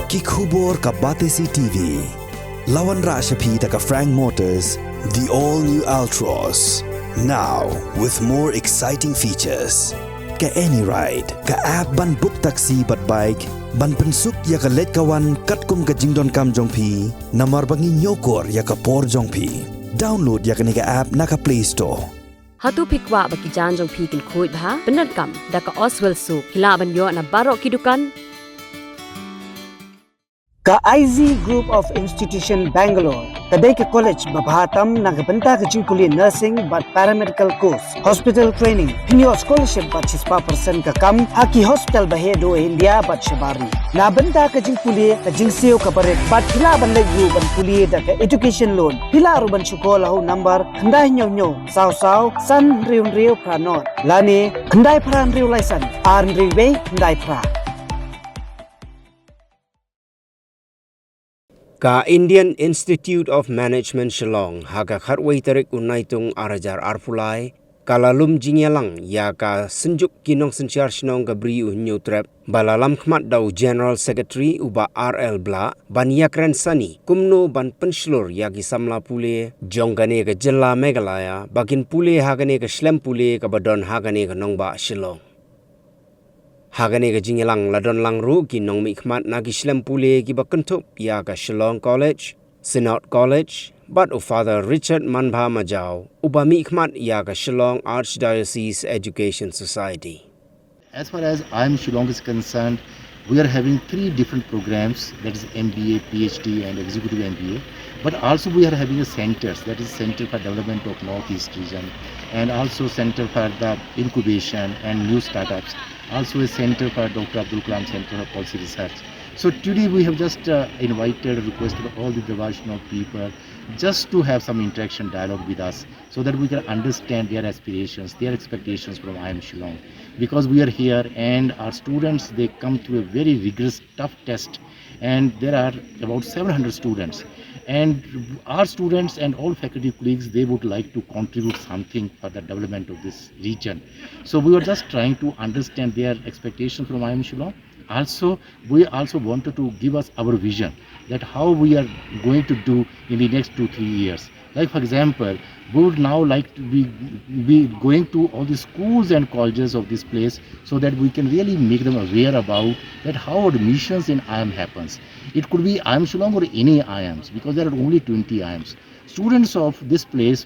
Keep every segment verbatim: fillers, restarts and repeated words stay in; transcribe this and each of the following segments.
Ki khubor ka Batesi T V. La wanrah sha phi da ka Frank Motors, the all new Altroz. Now with more exciting features. Ka AnyRide, ka app ban book taxi bad bike, ban pynsuk ïa ka leit ka wan katkum ka jingdonkam jong phi, namar ba ngi ñiewkor ïa ka por jong phi. Download ïa kane ka app na ka Play Store. Hato phi kwah ba ki jaiñ jong phi kin khuid bha? Pyndonkam da ka Oswell Soap. Phi lah ban ïoh na baroh ki dukan. Ka I Z Group of Institution Bangalore ka dei ka college ba bha tam na ka bynta ka jingpule nursing bad paramedical course, hospital training. Phin ïoh scholarship bad shispah percent ka kam ha ki hospital ba heh duh ha India bad shabar ri. Na bynta ka jingpule, ka jingsiew kaba rit bad phi lah ban leit ruh ban pule da ka education loan. Phi lah ruh ban shu call ha u number khyndai hynñiew hynñiew saw saw san hynriew hynriew phra nod lane khyndai phra hynriew lai san ar hynriew wei khyndai phra. Ka Indian Institute of Management Shillong ha ka khatwei tarik u Naitung ar hajar arphew lai ka la lum jingïalang ïa ka Synjuk ki Nongsynshar Shnong ka Bri u Hynñiewtrep, ba la lam khmat da u General Secretary u Bah R L Blah, ban ïakren sani kumno ban pynshlur ïa ki samla pule jong kane ka jylla Meghalaya ba kin pule ha kane ka shlem pule kaba don ha kane ka nongbah Shillong. Ha kane ka jingïalang la don lang ruh ki nongmihkhmat na ki shlem pule kiba kynthup ïa ka Shillong College, Synod College, bad u Father Richard Manbha Majaw, uba mihkhmat ïa ka Shillong Archdiocese Education Society. As far as I M Shillong is concerned, we are having three different programs, that is M B A, P H D, and executive M B A. But also we are having a centers, that is Center for Development of Northeast Region, and also Center for the Incubation and New Startups, also a center for Doctor Abdul Kalam Center for Policy Research. So today we have just uh, invited, requested all the Darbar Shillong people just to have some interaction, dialogue with us, so that we can understand their aspirations, their expectations from I M Shillong. Because we are here and our students, they come through a very rigorous, tough test, and there are about seven hundred students. And our students and all faculty colleagues, they would like to contribute something for the development of this region. So we were just trying to understand their expectations from I M Shillong. Also, we also wanted to give us our vision that how we are going to do in the next two, three years. Like, for example, we would now like to be, be going to all the schools and colleges of this place so that we can really make them aware about that how admissions in I I M happens. It could be I I M Shillong or any I I Ms, because there are only twenty I I Ms. Students of this place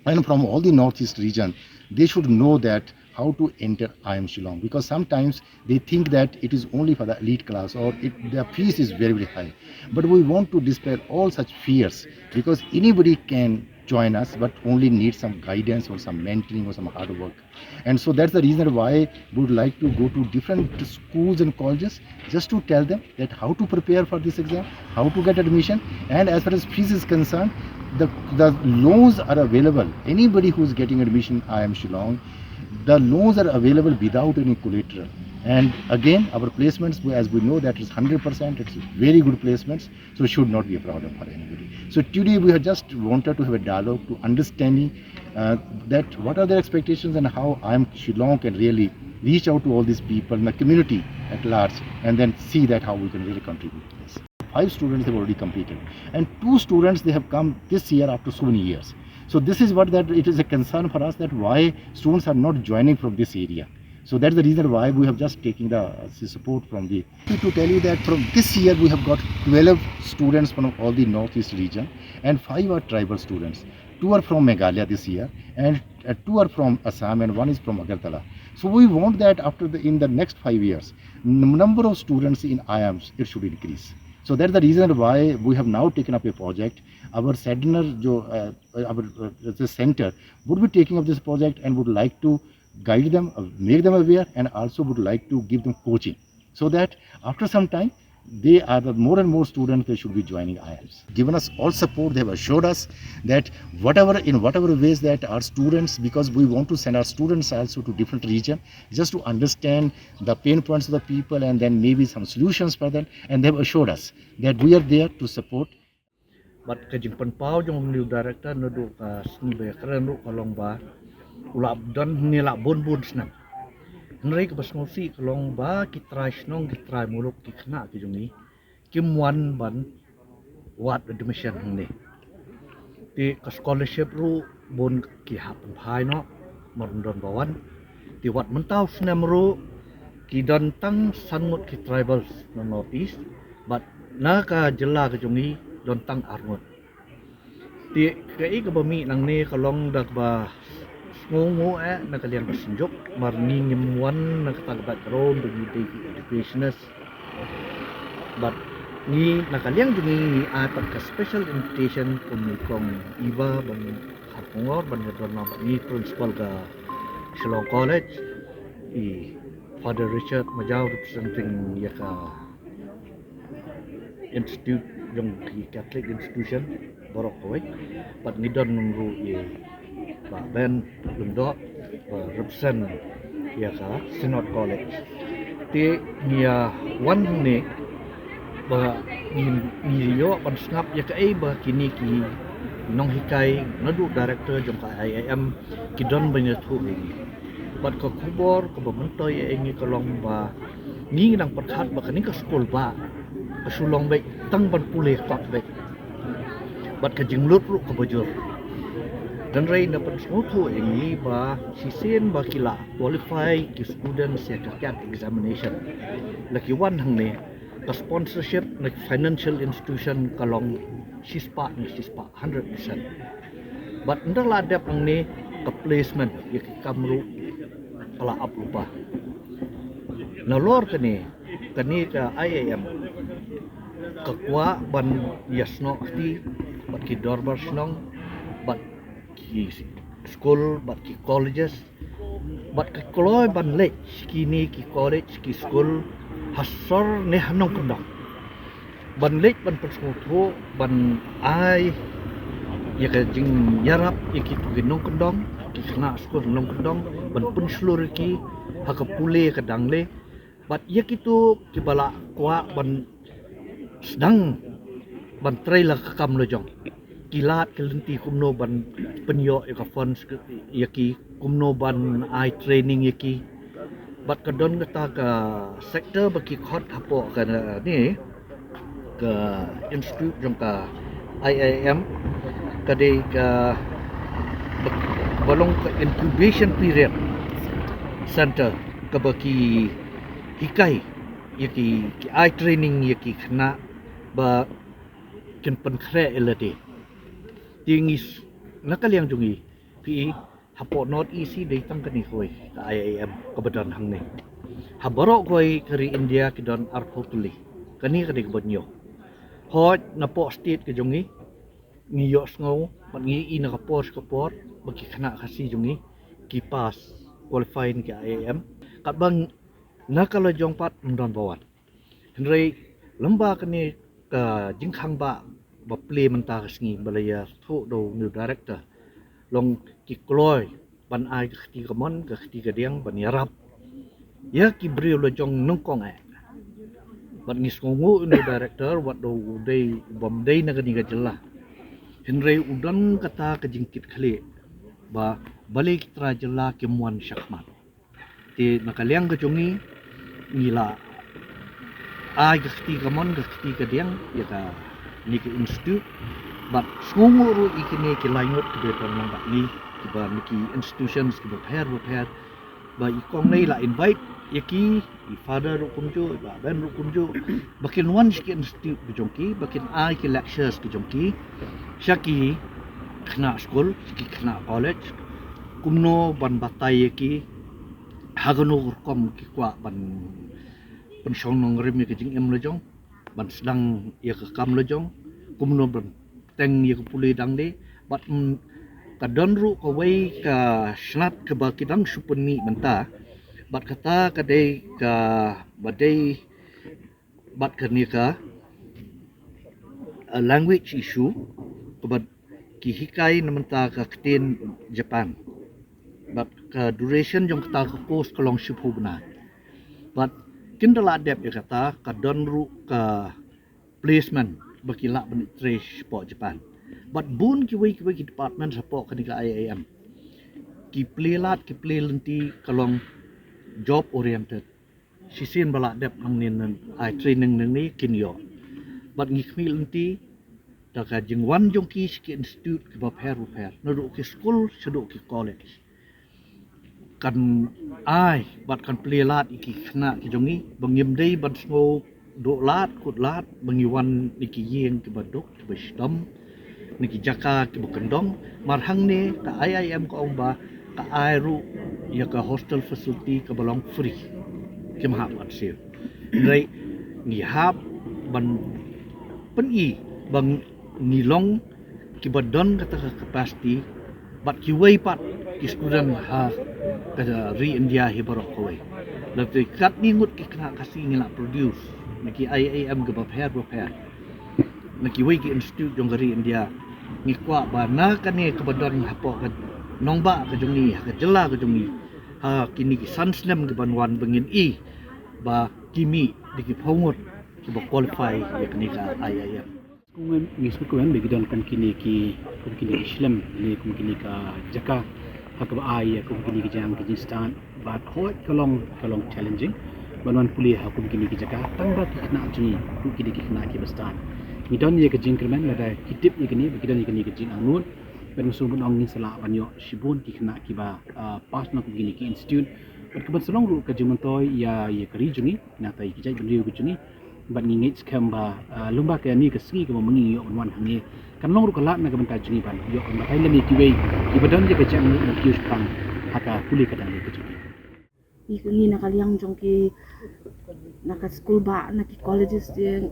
and from all the Northeast region, they should know that how to enter I I M Shillong, because sometimes they think that it is only for the elite class or it, the fees is very, very high. But we want to dispel all such fears, because anybody can join us, but only need some guidance or some mentoring or some hard work. And so that's the reason why we would like to go to different schools and colleges just to tell them that how to prepare for this exam, how to get admission, and as far as fees is concerned, the, the loans are available. Anybody who is getting admission I I M Shillong, the loans are available without any collateral. And again, our placements, as we know, that is hundred percent. It's very good placements, so it should not be a problem for anybody. So today we have just wanted to have a dialogue to understanding uh, that what are their expectations and how I I M Shillong can really reach out to all these people in the community at large and then see that how we can really contribute to this. Five students have already completed, and two students, they have come this year after so many years. So this is what, that it is a concern for us that why students are not joining from this area. So that's the reason why we have just taken the uh, support from the. To tell you that from this year we have got twelve students from all the Northeast region, and five are tribal students. Two are from Meghalaya this year, and uh, two are from Assam, and one is from Agartala. So we want that after the, in the next five years, n- number of students in I I Ms, it should increase. So that's the reason why we have now taken up a project. Our Sadhana jo, uh, our uh, the center would be taking up this project and would like to guide them, uh, make them aware, and also would like to give them coaching, so that after some time they are the more and more students, they should be joining I I Ms. Given us all support, they have assured us that whatever, in whatever ways that our students, because we want to send our students also to different region just to understand the pain points of the people and then maybe some solutions for them, and they have assured us that we are there to support. Bad ka jingpynpaw jong u director naduh ka sngi ba ïakren ruh ka long ba u la don hynne la bun bun snem. Hynrei kaba sngewsih ka long ba ki trai shnong, ki trai muluk, ki khynnah ki jong ngi, kim wan ban wad admission hangne. Te ka scholarship ruh bun ki hap pynphai noh, mar don ba wan. Te wat mynta u snem ruh ki don tang san ngut ki tribals na North East, bad na ka jylla ka jong ngi don tang ar ngut. Te kaei kaba mih nangne ka long da kaba sngewnguh eh na ka liang ka synjuk, mar ngi ngim wan na kata ka background ba ngi dei ki educationist. Bad ngi na ka liang jong ngi ngi ai pat ka special invitation kum i kong Eva ban Kharkongor ban ïadon lang bad ngi principal ka Shillong College, i Father Richard Majaw representing ïa ka institute jong ki Catholic institution baroh kawei. Bad ngi don ruh ïa Bah Ben Lyngdoh ba represent ïa ka Synod College. Te ngi ïa wan hangne ba ngi, ngi ïoh ban sngap ïa kaei ba kine ki nonghikai naduh director jong ka I I M ki don ban ïathuh ïa ngi. Bad ka khubor kaba myntoi ïa ngi ka long ba ngi nang pyrkhat ba kane ka skul ba ka shu long beit tang ban pule kot beit. Bad ka jinglut ruh kaba jur. Hynrei na pynsngewthuh ïa ngi ba shisien ba ki la qualify ki students ïa ka CAT examination, la ki wan hangne, ka sponsorship na financial institution ka long shispah na shispah, hundred percent. Bad ynda la dep hangne ka placement ïa ki kam ruh ka la ap lypa. Nalor kane, kane ka I I M ka kwah ban ïasnoh kti bad ki dorbar shnong, bad ki skul, bad ki colleges, bad ka kloi ban leit kine ki college ki skul ha sor ne ha nongkyndong. Ban leit ban pynsngewthuh, ban ai ïa ka jingïarap ïa kito ki nongkyndong, ki khynnah skul nongkyndong, ban pynshlur ïa ki ha ka pule ka dangle. Bad ïa kito kiba la kwah ban sdang ban trei la ka kam la jong, ki lad ki lynti kumno ban pynïoh ïa ka funds ïa ki, kumno ban ai training ïa ki. Bad ka don kata ka sector ba ki khot hapoh kane, ka institute jong ka I I M, ka dei ka ba, ba long ka incubation period center kaba ki hikai ïa ki, ki ai training ïa ki khynnah ba kin pynkhreh ïa lade. Te ngi na ka liang jong ngi phi i hapoh North East dei tang kane kawei ka I I M kaba don hangne. Ha baroh kawei ka ri India ki don arphew tylli. Kane ka dei kaba nyngkong. Hooid napoh state ka jong ngi ngi ïohsngew bad ngi i na ka por sha ka por ba ki khynnah Khasi jong ngi ki pass qualify na ka I I M. Katba na ka la jong pat ym don ba wan. Hynrei lem bad kane ka jingkhang ba, ba plie mynta ka sngi ba la ïathuh da u new director, long ki kloi ban ai ka kti kamon ka kti kadiang ban ïarap ïa ki briew la jong nyngkong eh. Bad ngi sngewnguh ïa u new director wat da u dei u bym dei na kane ka jylla. Hynrei u don kata ka jingkitkhlieh ba balei ki trai jylla kim wan shakhmat. Te na ka liang ka jong ngi ngi la ai ka kti kamon ka kti kadiang ïa kane ka institute. Bad sngewnguh ruh ïa kine ki lai ngut kiba don lang bad ngi, kiba na ki institutions kiba pher ba pher, ba i kong Nei la invite ïa ki, i Father ruh kumjuh, i Bah Ben ruh kumjuh, ba kin wan sha ki institute ka jong ki, ba kin ai ki lectures ka jong ki sha ki khynnah skul, sha ki khynnah college, kumno ban batai ïa ki ha kano ka rukom ki kwah ban pynshong nongrim ïa ka jingim la jong, ban sdang ïa ka kam la jong, kumno ban teng ïa ka pule dang de. Bad ka don ruh kawei ka snat kaba ki dang shu pynmih mynta, bad kata ka dei kaba dei bad kane ka language issue kaba ki hikai na mynta ka ktien Japan. Bad ka duration jong kata ka course ka long shiphew bnai. Bad kin da la dep ïa kata ka don ruh ka placement ba ki lah ban trei shapoh Japan. Bad bun kiwei kiwei ki department shapoh kane ka I I M ki plie lad ki plie lynti ka long job oriented. Shisien ba la dep nangne, ai training nangne kin ïoh. Bad ngi khmih lynti da ka jingwan jong ki sha ki institute kiba pher ba pher, naduh ki skul shaduh ki college, kan ai bad kan plie lad ïa ki khynnah ki jong ngi ba ngim dei ban sngew duh lad kut lad ba ngi wan na ki ïing kiba duk kiba shitom, na ki jaka kiba kyndong. Mar hangne ka I I M ka ong ba ka ai ruh ïa ka hostel facility kaba long free, kim hap ban siew. Hynrei ngi hap ban pyni ba ngi long kiba don kata ka capacity bad kiwei pat ki student ha ka ri India hi baroh kawei. Lada katne ngut ki khynnah Khasi ngi la produce na ki I I M kiba pher ba pher, na kiwei ki institute jong ka ri India, ngi kwah ba na kane kaba don hapoh ka nongbah ka jong ngi, ha ka jylla ka jong ngi, ha kine ki san snem kiban wan ba ngin i ba ki mih da ki phew ngut kiba qualify ïa kane ka I I M. Ngi sngewkmen ba ki don kum kine ki, kum kine ki shlem ne kum kine ka jaka ha kaba ai ïa kum kine ki jingstad. Bad hooid ka long, ka long challenging ban wan pule ha kum kine ki jaka, tang ba ki khynnah jong ngi ruh ki dei ki khynnah kiba stad. Ngi don ïa ka jingkyrmen lada ki tip ïa kane ba ki don ïa kane ka jingangnud. Bad ngi sngewbha ban ong ngin sa lah ban ïoh shibun ki khynnah kiba, ah, pass na kum kine ki institute. Bad kaban sa long ruh ka jingmyntoi ïa, ïa ka ri jong ngi, nangta ïa ki jaitbynriew ka jong ngi. Bad ngi ngeit skhem ba, ah, lyngba kane ka sngi kaba ma ngi ïoh ban wan hangne, kan long ruh ka lad na ka bynta jong ngi ban ïoh ban batai lem ïa kiwei kiba don ïa ka jingangnud ban kiew shaphrang ha ka pule ka dang ka jong ngi. Ngi ka ngi na ka liang jong ki, na ka skul bad na ki colleges te,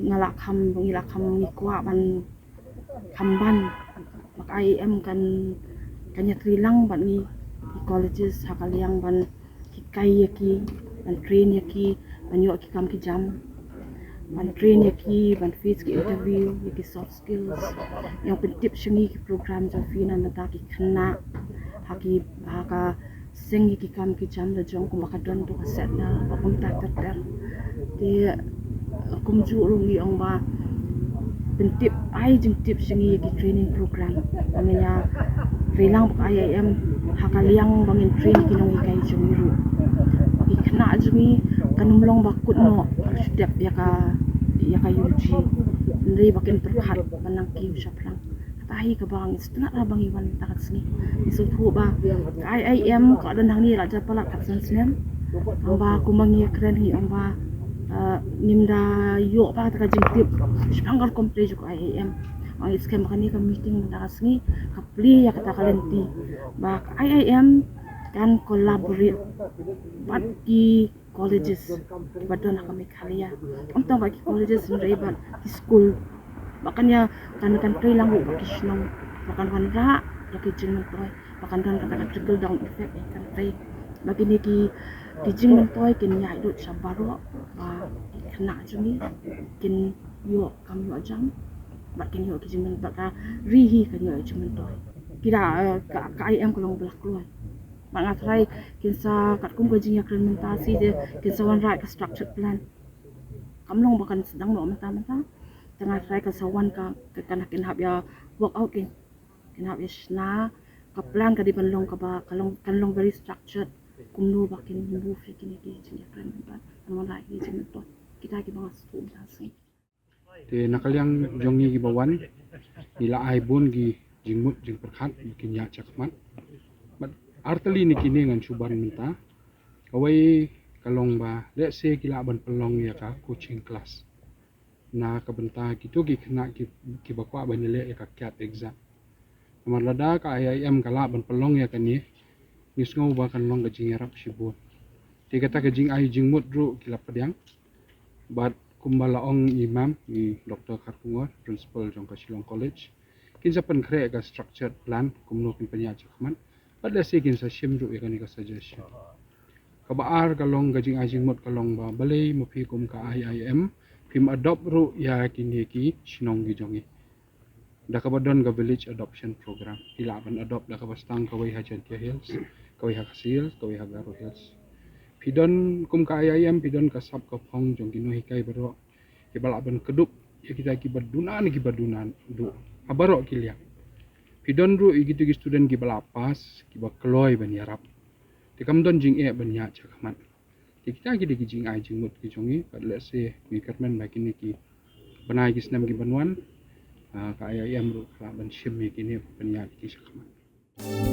nga la kham, ngi la kham, ngi kwah ban kham ban ba ka I I M kan, kan ïatreilang bad ngi, ki colleges ha ka liang ban hikai ïa ki, ban train ïa ki ban ïoh ki kam ki jam, ban train ïa ki ban face ki interview, ïa ki soft skills. Ïa pyntip sha ngi ki program jong phi na bynta ki khynnah ha ki, ha ka seng ïa ki kam ki jam la jong kumba ka don ruh ka set na ba kumta ter ter. Te kumjuh ruh ngi ong ba pyntip, ai jingtip sha ngi ïa ki training program ba ngin ïatreilang bad ka I I M ha ka liang ba ngin train ïa ki nonghikai jong ngi ruh. Ba ki khynnah jong ngi kan ym long ba kut noh ba shu dep ïa ka, ïa ka U G, hynrei ba kin pyrkhat ban nang kiew shaphrang. Kata hi kaba ngi sngewtynnat ha ba ngi wan mynta ka sngi. Ngi sngewthuh ba ka I I M ka don hangne la jan palat khatsan snem. Tangba kumba ngi ïakren hi ong ba, eh, ngim da ïoh pat kata ka jingtip shaphang ka rukom trei jong ka I I M. Ngi skhem ba kane ka meeting mynta ka sngi ka plie ïa kata ka lynti ba ka I I M kan collaborate bad ki colleges ba don ha ka Meghalaya. Ym tang bad ki colleges hynrei bad ki skul. Ba kan ïa, kan, kan trei lang ruh bad ki shnong. Ba kan wanrah ïa ki jingmyntoi. Ba kan don kata ka trickle down effect ïa kan trei. Ba kine ki, ki jingmyntoi kin ïaid lut sha baroh ba ki khynnah jong ngi kin ïoh kam ïoh jam. Ba kin ïoh ki jingmyntoi, ba ka ri hi kan ïoh ki jingmyntoi. Ki da, eh, ka, ka I I M ka long ba la kloi. Bad nga tharai kin sa, katkum ka jingïakren mynta shi te kin sa wanrah ka structured plan. Kam long ba kan sdang noh mynta mynta. Te nga tharai kan sa wan ka, ka, kan, kin hap ïa work out, kin, kin hap ïa shna ka plan, ka dei ban long kaba, ka long, kan long very structured. Kumno ba kin move ïa kine ki jingïakren mynta, kan wanrah ïa ki jingmyntoi. Kita kiba nga sngewthuh mynta shi. Te na ka liang jong ngi kiba wan, ngi la ai bun ki jingmut jingpyrkhat ba kin ïaid shakhmat. Bad artylli na kine ngan shu ban mynta. Kawei ka long ba lehse ki lah ban pynlong ïa ka coaching class na ka bynta kito ki khynnah ki, kiba kwah ban ïaleh ïa ka CAT exam. Namar lada ka I I M ka lah ban pynlong ïa kane, ngi sngew ba kan long ka jingïarap shibun. Te kata ka jingai jingmut ruh ki la pdiang. Bad kumba la ong i mam, i Doktor Kharkongor, principal jong ka Shillong College, kin sa pynkhreh ka structured plan kumno kin pynïaid shakhmat. Bad lehse kin sa shim ruh ïa kane ka suggestion. Kaba ar ka long, ka jingai jingmut ka long ba balei ma phi kum ka I I M phim adopt ruh ïa kine ki shnong ki jong ngi da kaba don ka village adoption program. Phi lah ban adopt da kaba sdang kawei ha Jaintia Hills, kawei ha Khasi Hills, kawei ha Garo Hills. Phi don kum ka I I M, phi don ka sap ka phong jong ki nonghikai baroh kiba lah ban kdup ïa kita kiba duna ne kiba duna duh ha baroh ki liang. Phi don ruh ïa kito ki student kiba la pass kiba kloi ban ïarap. Te kam don jingeh ban ïaid shakhmat. Te kita ki dei ki jingai jingmut ki jong ngi, bad lehse ngi kyrmen ba kine ki Bnai ki snem ki ban wan, ah, ka I I M ruh ka lah ban shim ïa kine ban ïaid ki shakhmat.